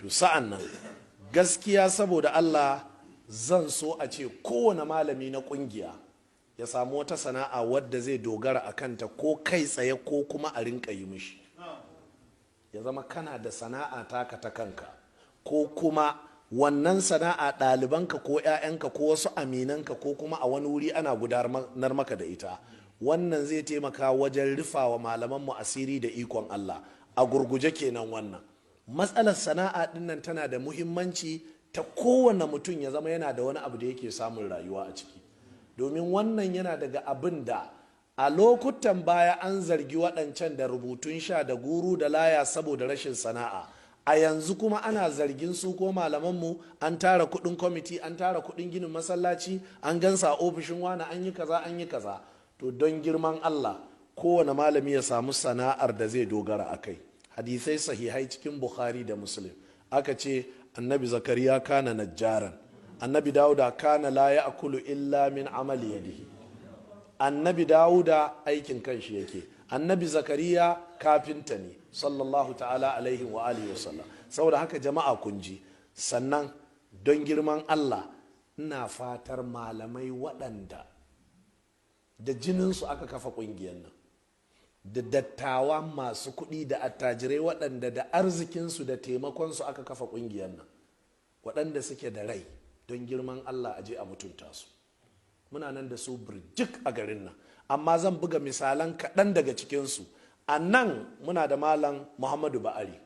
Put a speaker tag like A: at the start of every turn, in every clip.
A: To sa'an nan, gaskiya saboda Allah, zan so a ce kowane malami na kungiya ya samu wata sana'a wadda zai dogara a kanta, ko kai tsaye ko kuma a rinka yi mishi. Ya zama kana da sana'a taka ta kanka, ko kuma wannan sana'a ɗalibanka ko 'ya'yanka ko wasu aminanka ko kuma a wani wuri ana gudanar maka da ita. Wannan zai taimaka wajen rufawa malamanmu asiri da ikon Allah. A gurguje kenan. Wannan matsalar sana'a dinnan tana da muhimmanci ta kowane mutum ya zama yana da wani abu da yake samun rayuwa a ciki, domin wannan yana daga abin da a lokutan baya an zargi waɗancan da rubutun sha da guru da laya saboda rashin sana'a. A yanzu kuma ana zargin su ko malamanmu, an tara kuɗin kwamiti, an tara kuɗin ginin masallaci, an gansa a ofishin wani, an yi kaza, an yi kaza. To don girman Allah, kowane malami ya samu sana'ar da zai dogara a kai. Hadisai sahihai cikin Bukhari da Muslim aka ce Annabi Zakariya kana najjaran, Annabi Dawuda kana la ya'kulu illa min amali yadihi. Annabi Dawuda aikin kanshi yake, Annabi Zakariya kafinta ne, sallallahu ta'ala alaihi wa alihi wa sallam. Saboda haka jama'a, kun ji. Sannan don girman Allah, ina fatar malamai waɗanda da jininsu aka kafa ƙungiyar nan, da dattawa masu kuɗi da attajirai waɗanda da arzikinsu da taimakonsu aka kafa ƙungiyar nan, waɗanda suke da rai, don girman Allah a je a mutunta su. Muna nan da su birjik a garin nan, amma zan buga misalan kaɗan daga cikinsu. A nan muna da Malam Muhammadu Ba'ari.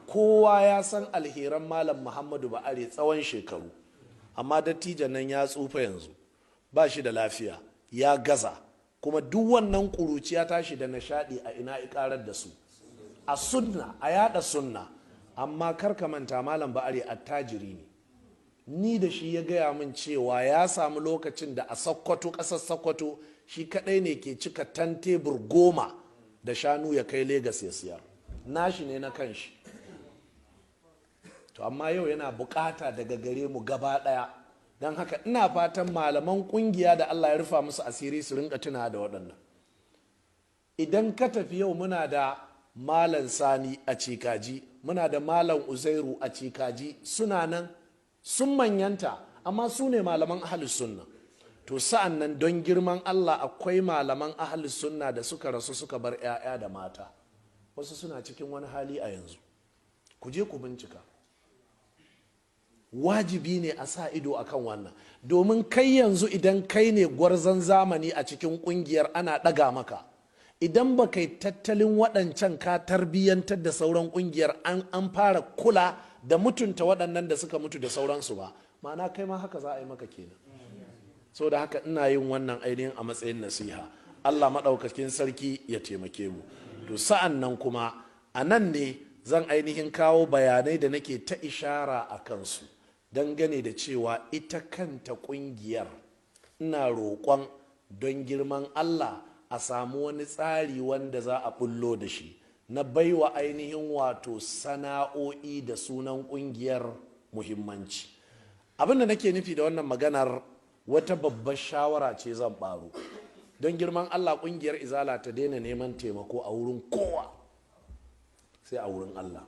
A: Kowa ya san alheran Malam Muhammadu Ba'ari tsawon shekaru, amma dattijan nan ya tsufa yanzu, ba shi da lafiya, ya gaza. Kuma duk wannan ƙuruciya tashi da nishaɗi, a ina ikarar da su? A sunna, a yada sunna. Amma kar ka manta, Malam Ba'ari attajiri ne. Ni da shi ya gaya min cewa ya samu lokacin da a Sokoto, ƙasar Sokoto, shi kadai ne ke cika tan tebur 10 da shanu ya kai Legas ya siyar, nashi ne na kanshi. To amma yau yana bukata daga gare mu gaba daya. Don haka ina fatan malaman kungiya da Allah ya rufa musu asiri su rinka tuna da waɗannan. Idan ka tafi yau, muna da Malam Sani a Cikaji, muna da Malam Uzairu a Cikaji, suna nan sun manyanta, amma su ne malaman Ahalus Sunna. To sa'an nan, don girman Allah, akwai malaman Ahalus Sunna da suka rasu suka bar 'ya'ya da mata, wasu suna cikin wani hali a yanzu. Ku je ku bincika. Wajibi ne a sa ido akan wannan, domin kai yanzu idan kai ne gwarzon zamani a cikin kungiyar, ana ɗaga maka. Idan ba kai tattalin waɗancan ka tarbiyyantar da sauran kungiyar an fara kula da mutunta waɗannan da suka mutu da sauransu ba, ma'ana kai ma haka za a yi maka kenan. So da haka ina yin wannan ainihin a matsayin nasiha. Allah maɗaukakin sarki ya taimake mu. To sa'an nan kuma a nan ne zan ainihin kawo bayanai da nake ta ishara a kansu dangane da cewa ita kanta ƙungiyar, ina roƙon don girman Allah a samu wani tsari wanda za a bullo da shi na baiwa ainihin wato sana'o'i da sunan ƙungiyar muhimmanci. Abin da nake nufi da wannan maganar, wata babbar shawara ce zan baro. Don girman Allah, ƙungiyar Izala ta daina neman taimako a wurin kowa sai a wurin Allah.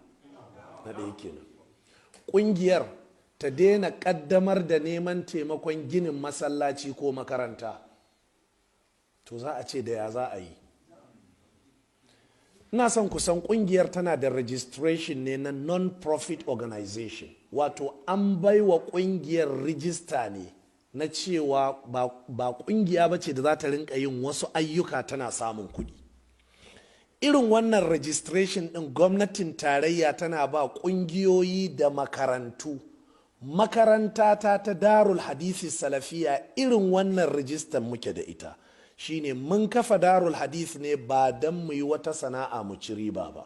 A: Na ɗaya kenan. Ƙungiyar ta daina ƙaddamar da neman taimakon ginin masallaci ko makaranta. To za a ce da ya za a yi? Ina son kusan kungiyar tana da registration ne na non-profit organization, wato an baiwa kungiyar rijista ne na cewa ba kungiya ba ce da za ta rinka yin wasu ayyuka tana samun kuɗi. Irin wannan registration din gwamnatin tarayya tana ba kungiyoyi da makarantu. Makaranta ta Darul Hadisi Salafiya, irin wannan rijistan muke da ita. Shine mun kafa Darul Hadith ne ba don mu yi wata sana'a mu ci riba ba.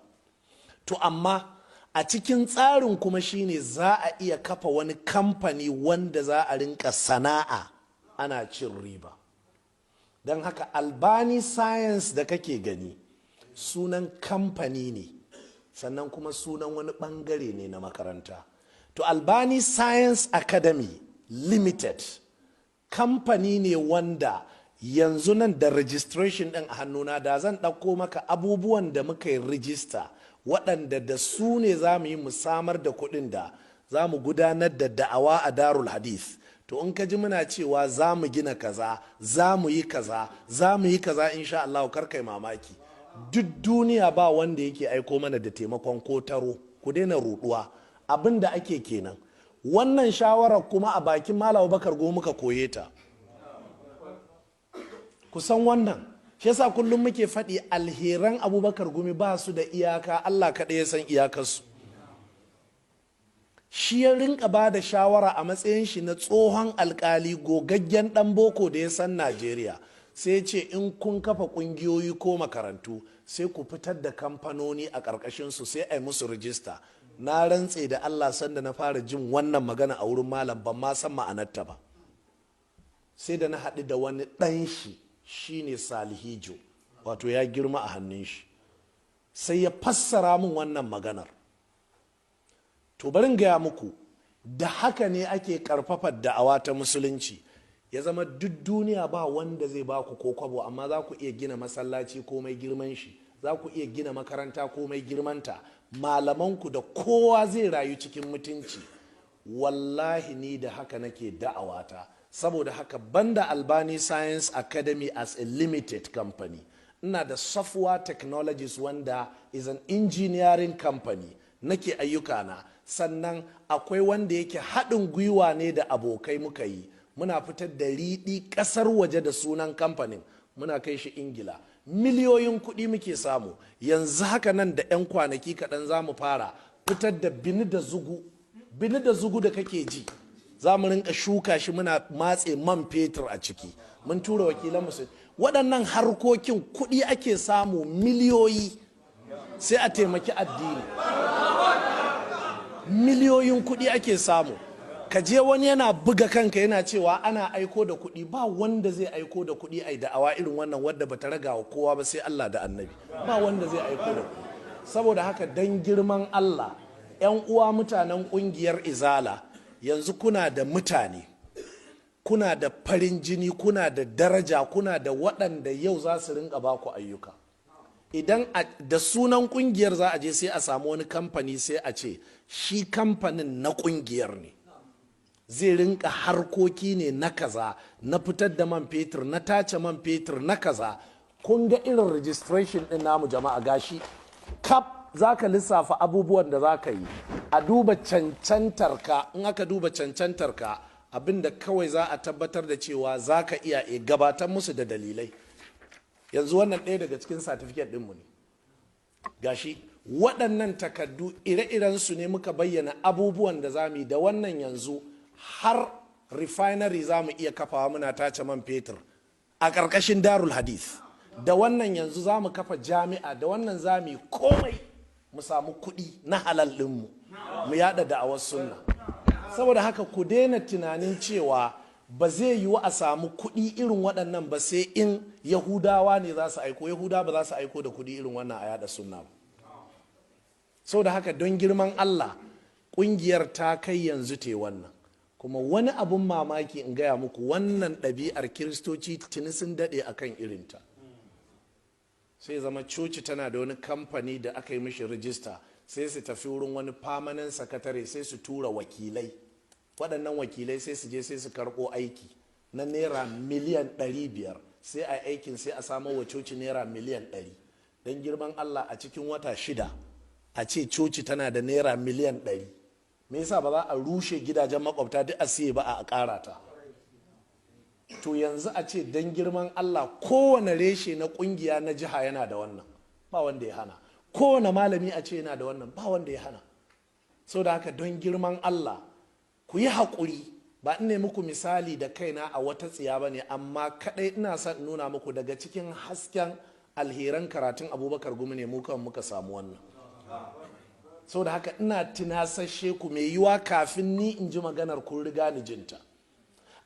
A: To amma a cikin tsarin kuma shine za a iya kafa wani kamfani wanda za a rinka sana'a ana cin riba. Don haka Albani Science da kake gani sunan kamfani ne, sannan kuma sunan wani bangare ne na makaranta. To Albani Science Academy Limited kamfani ne wanda yanzu nan da registration din a hannuna, da zan ɗauko maka abubuwan da muka yi rijista. Waɗanda da su ne za mu yi mu samar da kuɗin da za mu gudanar da da'awa a Darul Hadith. To, in ka ji muna cewa za mu gina kaza, za mu yi kaza, za mu yi kaza, insha Allah kar kai mamaki. Duk duniya ba wanda yake aiko mana da taimakon ko taro. Ku daina ruduwa. Abin da ake kenan. Wannan shawarar kuma a bakin Malam Bakar Gumi muka koye ta. Kusan wannan shi yasa kullum muke faɗi, alheran Abubakar Gumi ba su da iyaka, Allah kaɗai ya san iyakarsu. Shi ya rinka ba da shawara a matsayin shi na tsohon alkali, gogaggen ɗan boko da ya san Najeriya. Sai ce in kun kafa ƙungiyoyi ko makarantu, sai ku fitar da kamfanoni a ƙarƙashinsu, sai a yi musu rijista. Na rantse da Allah, sanda na fara jin wannan magana a wurin malam, ban ma san ma'anarta ba, sai da na haɗu da wani ɗan shi, shine Salihijo, wato ya girma a hannun shi, sai ya fassara min wannan maganar. To, barin gaya muku, da haka ne ake karfafa da'awa ta Musulunci. Ya zama duk duniya ba wanda zai ba ku ko kwabo, amma za ku iya gina masallaci komai girman shi, za ku iya gina makaranta komai girmanta, malamanku da kowa zai rayu cikin mutunci. Wallahi ni da haka nake da'awata. Saboda haka, banda Albani Science Academy as a limited company, ina da Software Technologies, wanda is an engineering company nake ayyukana. Sannan akwai wanda yake haɗin gwiwa ne da abokai muka yi, muna fitar da riɗi ƙasar waje da sunan kamfanin, muna kai shi Ingila, miliyoyin kuɗi muke samu. Yanzu haka nan da 'yan kwanaki kaɗan za mu fara fitar da bini da zugu. Bini da zugu da kake ji, za mu rinka shuka shi, muna matse man fetur a ciki. Mun tura wakilan musu. Waɗannan harkokin kuɗi ake samu miliyoyi, sai a taimaki addini. Miliyoyin kuɗi ake samu. Ka je wani yana buga kanka yana cewa ana aiko da kuɗi. Ba wanda zai aiko da kuɗi ai da'awa irin wannan wadda bata raga wa kowa ba sai Allah da Annabi. Ba wanda zai aiko da kuɗi. Saboda haka, dan girman Allah, 'yan uwa mutanen ƙungiyar Izala, yanzu kuna da mutane, kuna da farin jini, kuna da daraja, kuna da waɗanda yau za su rinka baku ayyuka. Idan da sunan kungiyar za a je, sai a samu wani kamfani, sai a ce shi kamfanin na kungiyar ne, zai rinka harkoki ne na kaza, na fitar da man fetur, na tace man fetur, na kaza. Kun ga irin registration din namu, jama'a, gashi kap. Za ka lissafa abubuwan da za ka yi, a duba cancantar ka. In aka duba cancantar ka, abinda kawai za a tabbatar da cewa za ka iya gabatar musu da dalilai. Yanzu wannan ɗaya daga cikin certificate ɗinmu ne, gashi. Waɗannan takardu ire-iren su ne muka bayyana abubuwan da za mu yi da wannan. Yanzu har refinery za mu iya kafawa, muna tace man fetur a ƙarƙashin Darul Hadith da wannan. Yanzu za mu kafa jami'a da wannan. Za mu yi komai mu samu kuɗi na halal ɗinmu, mu yada da'awar sunna. Saboda haka, ku daina tunanin cewa ba zai yiwu a samu kuɗi irin waɗannan ba sai in Yahudawa ne za su aiko. Yahudawa ba za su aiko da kuɗi irin wannan a yada sunna ba. Saboda haka, don girman Allah, ƙungiyar ta kai yanzu te wannan. Kuma wani abun mamaki in gaya muku, wannan ɗabi'ar Kiristoci tuni sun daɗe akan irinta. Sai zama coci tana da wani kamfani da aka yi mishi rijista, sai su tafi wurin wani permanent secretary, sai su tura wakilai. Waɗannan wakilai sai su je, sai su karɓo aiki na naira miliyan 500, sai a aikin, sai a samo wa coci naira miliyan 100. Don girman Allah, a cikin wata 6 a ce coci tana da naira miliyan 100, me yasa ba za a rushe gidajen makwabta duk a siye ba a ƙara ta? To, yanzu a ce don girman Allah kowane reshe na kungiya na jiha yana da wannan, ba wanda ya hana. Kowane malami a ce yana da wannan, ba wanda ya hana. So da haka, don girman Allah ku yi haƙuri. Ba in muku misali da kaina a wata tsiya ba ne, amma kaɗai ina son nuna muku daga cikin hasken alheran karatun Abubakar Gumi ne muka muka samu wannan. So da haka, ina tunasashe ku, mai yiwa kafin ni in ji maganar kun riga ni jinta,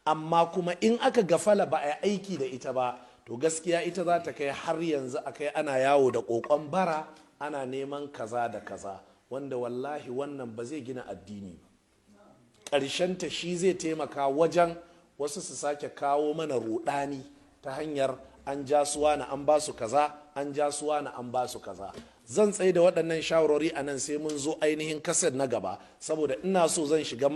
A: amma kuma in aka gafala ba a yi aiki da ita ba, to gaskiya ita za ta kai har yanzu a kai ana yawo da kokon bara, ana neman kaza da kaza, wanda wallahi wannan ba zai gina addini ba. Ta shi zai taimaka wajen wasu su sake kawo mana rudani ta hanyar an ja suwa na an ba su kaza, an ja suwa na an ba su kaza. Zan tsaye da waɗannan shawarwari a nan, sai mun zo ainihin kaset na gaba, saboda ina so zan shiga.